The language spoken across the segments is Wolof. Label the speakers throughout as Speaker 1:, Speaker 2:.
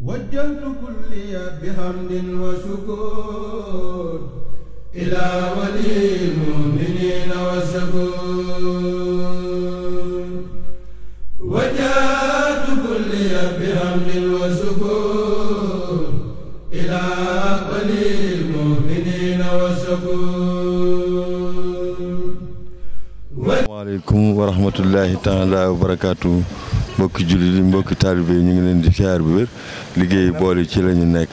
Speaker 1: وجهت كلي بحمد وشكر إلى ولي المؤمنين والشكور وجهت كلي بحمد وشكر إلى ولي المؤمنين والشكور.
Speaker 2: Waaleykum wa rahmatullahi taala wa barakaatu. Mbokki jullit yi mbokki taalibe yi ñu ngi leen di siyaar bu wér liggéey boole ci la ñu nekk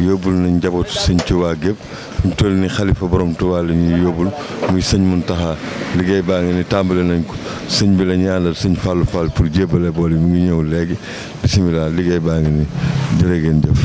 Speaker 2: yóbbul nañ njabootu sëñ Tuubaa gépp ñu toll ni xalifa borom Tuubaa la ñuy yóbbul muy sëñ Muntaxa liggéey baa ngi ni tàmbale nañ ko sëñ bi la ñu àndal sëñ Fallou Fall pour jébbale boole mi ngi ñëw léegi bisimilah liggéey baa ngi ni jërë ngeen jëf.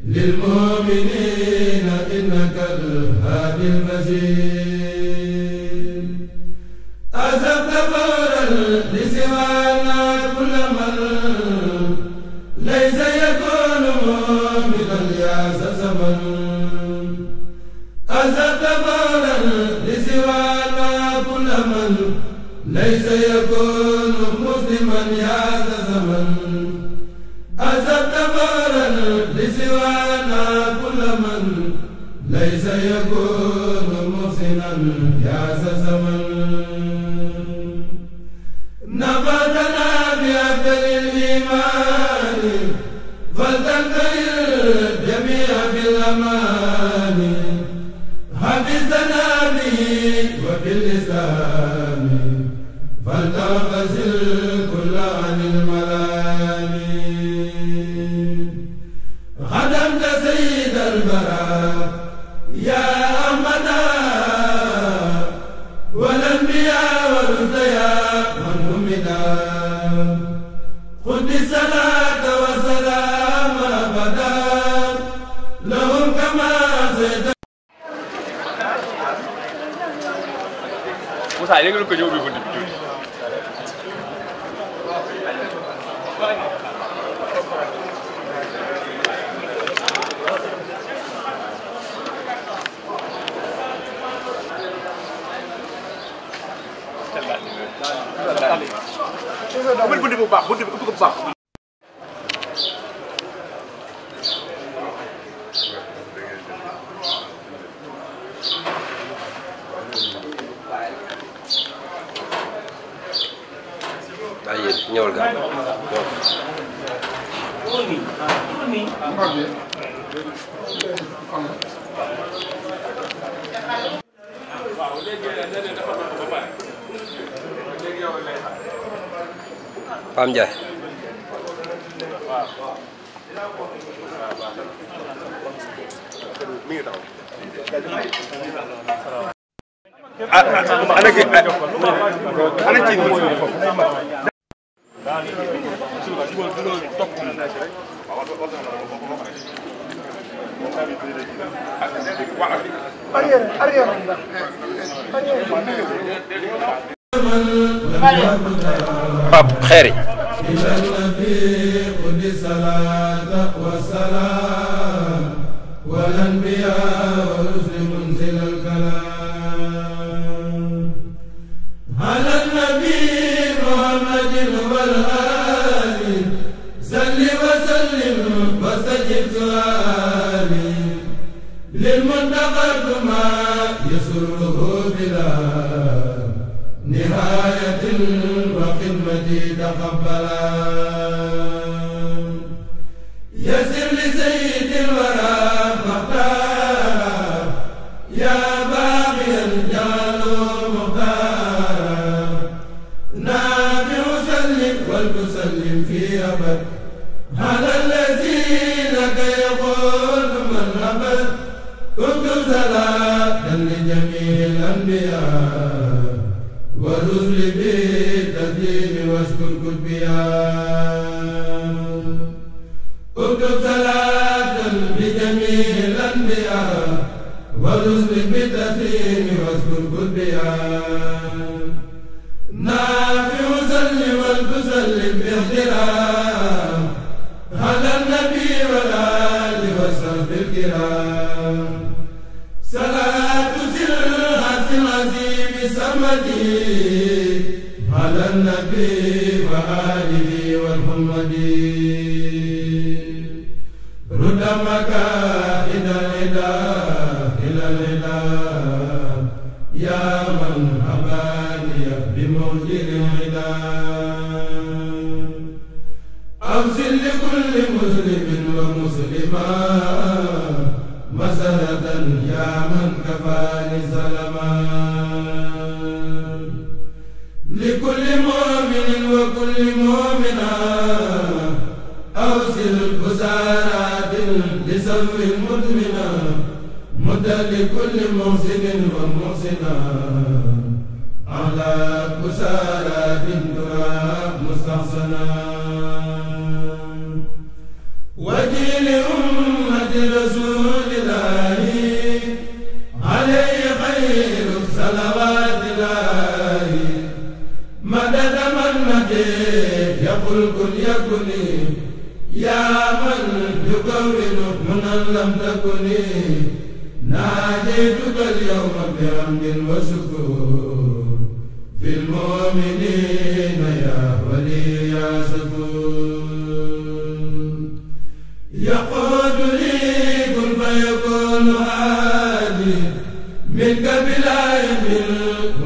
Speaker 1: للمؤمنين إنك الهادي المزيد أزبت فورا لسوانا كل من ليس يكون مؤمنا ياس زمن أزبت فورا لسوانا كل من ليس يكون مسلما ياس زمن أزبت فورا لسوانا كل من ليس يكون محسنا يا زمن نفعتنا بأفضل الإيمان فلتنتهي الجميع بالأمان حفظنا به وباللسان فلتغسل كل عن الملام خدمت سيد البراء يا أحمدا والأنبياء والرسل من همدا خذ الصلاة والسلام أبدا لهم كما زيد
Speaker 3: bunti bu baax bunti bu baax
Speaker 4: ay yéen ñëwal ga Pam Ndiaye Pape Xeeri
Speaker 1: إلى النبي قد الصلاة والسلام والأنبياء والرسل منزل الكلام على النبي محمد والآل صل وسلم واستجب سؤالي للمنتقى ما يسره بلا نهاية وخدمتي تقبلا يسر لسيد الورى مختارا يا باغيا جعله مختارا نافع سلم ولتسلم في أبد على الذين يقول من أبد اكتب صلاة لجميع الأنبياء والرسل بالتسليم واشكر كتبيا اكتب صلاة لجميع الأنبياء والرسل بالتسليم واشكر كتبيا نافع سلم والتسلم باحترام على النبي وآله والمحمدي رد مكائد الإله إلى الإله يا من أباني بموجد العداد أوصل لكل مسلم ومسلمة مسألة يا من كفاني سلما لكل مؤمن وكل مؤمنة أوصل بسارات لسلو المدمنة مد لكل محسن ومحسنة على بسارات تراب مستحسنة وجيل أمة رسول الله عليه خير صلوات الله مدد من مجيد يقول كن يكني يا من يكون منا لم تكني ناديتك اليوم بحمد وشكر في المؤمنين يا ولي يا سكون يقول لي كن فيكون هادي منك بلا يمل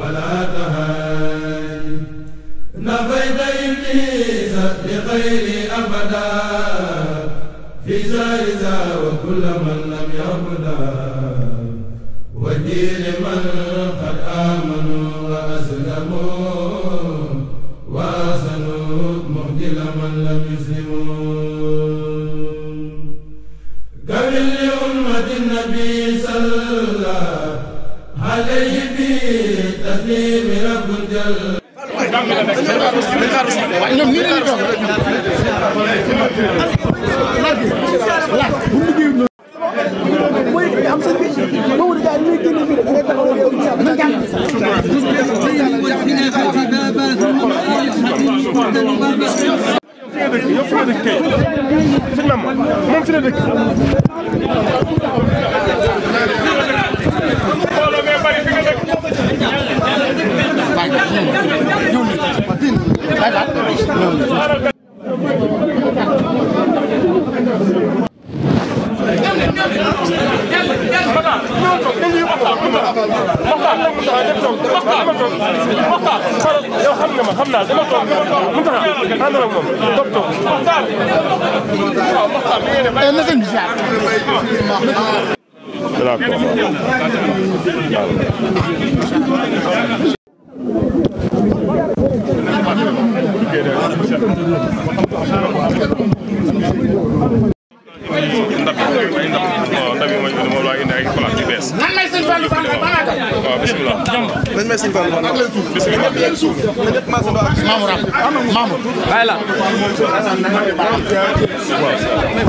Speaker 1: ولا تهادي نفيت إبليس لخيري أبدا في زارزا وكل من لم يعبدا ودين من قد آمنوا وأسلموا وأحسنوا مهدل من لم يسلموا كمل لأمة النبي صلى عليه بتسليم رب جل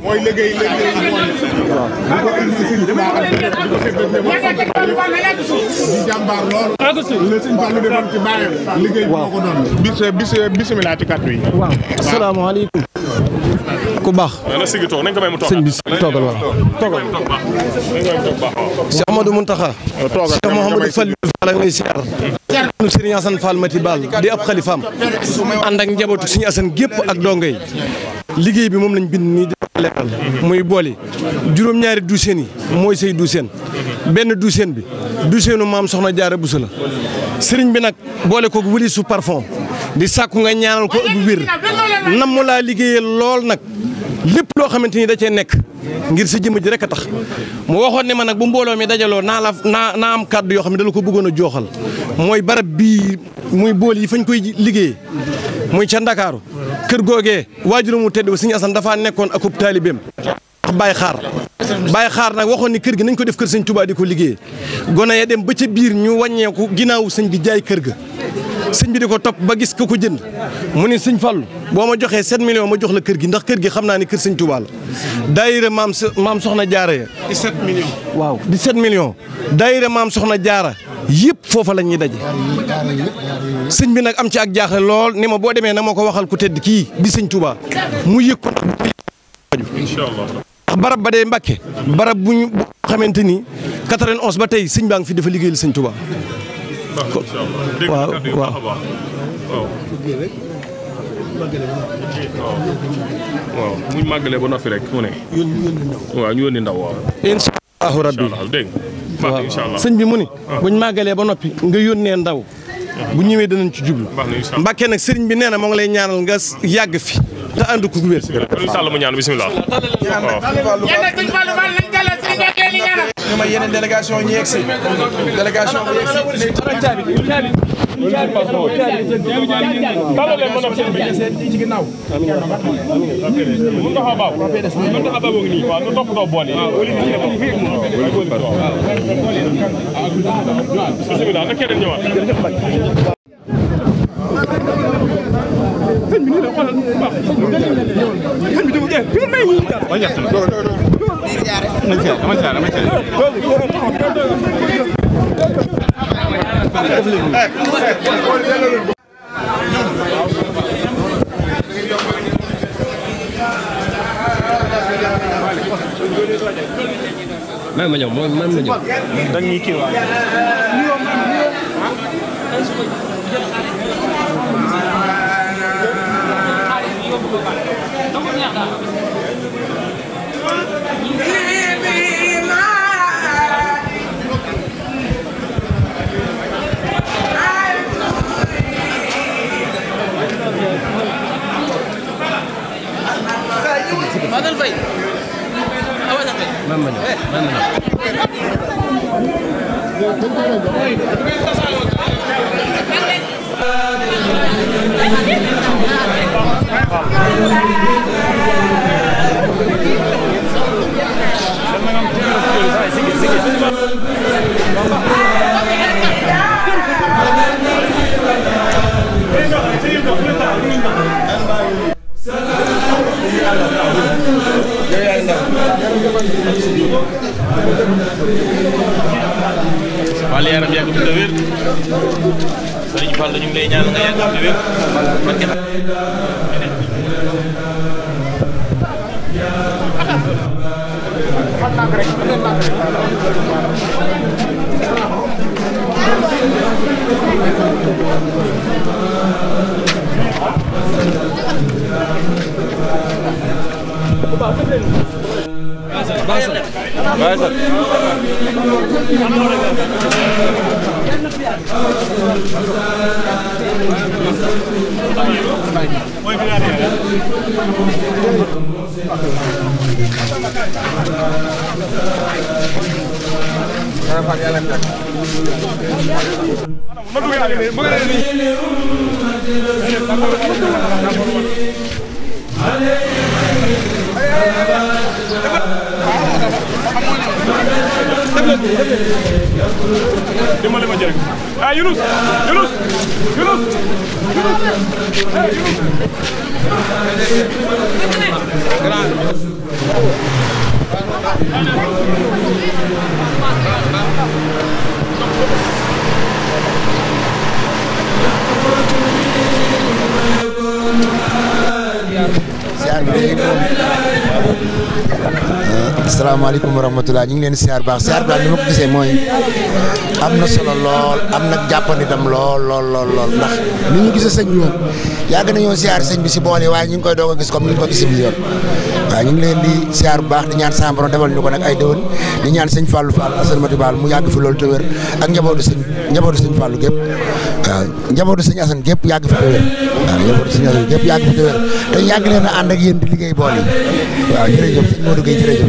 Speaker 3: mooy liggéey jàmbaar lool la sëñ Fallu defoon ci baayam liggéey moo ko doon bismillah ci kàddu yi
Speaker 5: waaw asalaamaaleykum ku baax
Speaker 3: na sigi toog nañ ko may mu toog
Speaker 5: sëñ bi toogal waaw toogal Cheikh Amadou Mountakha Cheikh Mouhamadou Fallou Fall ak lay siyaar nu Serigne Assane Fall Mati Bal di ab xalifaam ànd ak njabootu Serigne Assane gépp ak dongo yi liggéey bi moom lañ bind nii di leeral muy boole juróom-ñaari duuseen yi mooy say duuseen benn duuseen bi duuseenu maam soxna Jaara Buso la sëriñ bi nag boole ko wëli su parfum di sàkku nga ñaanal ko ëpp wér nam mu laa liggéeyal lool nag lépp loo xamante ni da cee nekk ngir sa jëmm ji rek a tax mu waxoon ne ma nag bu mbooloo mi dajaloo naa am kàddu yoo xam ne dala ko bëggoon a jooxal mooy barab bii muy bool yi fañ koy liggéey muy ca Ndakaaru kër googee waajur mu tedd ba Sëñ Asan dafaa nekkoon akub taalibeem Baye Xaar nag waxoon ni kër gi nañ ko def kër Sëñ Tuubaa di ko liggéey gone ya dem ba ca biir ñu wàññeeku ginnaaw sëñ bi jaay kër ga sëñ bi di ko topp ba gis ko ko jënd mu ni sëñ Fallu boo ma joxee 7 millions ma jox la kër gi ndax kër gi xam naa ni kër Sëñ Tuubaa la daayira maam soxna jaara ya
Speaker 3: 17 millions
Speaker 5: waaw 17 millions daayira maam soxna jaara yëpp foofa la ñuy daje sëñ bi nag am ci ak jaaxle lool ni ma boo demee na ma ko waxal ku tedd kii di Sëñ Tuubaa mu yëg ko
Speaker 3: inshallah
Speaker 5: ndax barab ba dee Mbàkke barab bu ñu xamante ni 91 ba tey sëñ baa ngi fi dafa liggéeyal Sëñ Tuubaa waaw
Speaker 6: waaw muñ màggalee ba noppi rek mu ne. waaw ñu yónni ndaw waaw.
Speaker 5: incha allahu rabbi
Speaker 6: dégg nga. waaw
Speaker 5: sëñ bi mu ni. buñ màggalee ba noppi nga yónnee ndaw. bu ñëwee danañ ci jublu. Mbàkke nag sëriñ bi nee na moo ngi lay ñaanal nga yàgg fi te ànd ko wér.
Speaker 6: Sall mu ñaan bismillah.
Speaker 7: ñu may yeneen délégation ñi yegg si délégation bi yegg si ci ginnaaw
Speaker 4: man ma ñëw
Speaker 7: dañuy kii waay
Speaker 8: Fadal Faye awa na Faye man ma
Speaker 9: wala yaram yàgg bu wér sëriñ Fall ñu ngi lay ñaan nga yàgg bu wér barke
Speaker 6: dimbali ma jërëjëf ah Yunus
Speaker 10: asalaamaaleykum wa rahmatulah ñu ngi leen siyaar baax siyaar baax ni ma ko gisee mooy am na solo lool am na jàppandi tam lool ndax ni ñu gisee sëñ bi moom yàgg nañoo siyaar sëñ bi si bool yi waaye ñu ngi koy doog a gis comme ni ñu ko gisee bi yoon waaw ñu ngi leen di siyaar bu baax di ñaan sama borom defal ñu ko nag ay déwén di ñaan sëñ Fallou Fall Assainimati Baal mu yàgg fi loolu te wér ak njabootu sëñ Fallou gépp waaw njabootu sëñ Assane gépp yàgg fi te wér waaw njabootu sëñ Assane gépp yàgg fi te wér te yàgg leen a ànd ak yéen di liggéey bool yi waaw jërëjëf sëñ Modou Gueye jërëjëf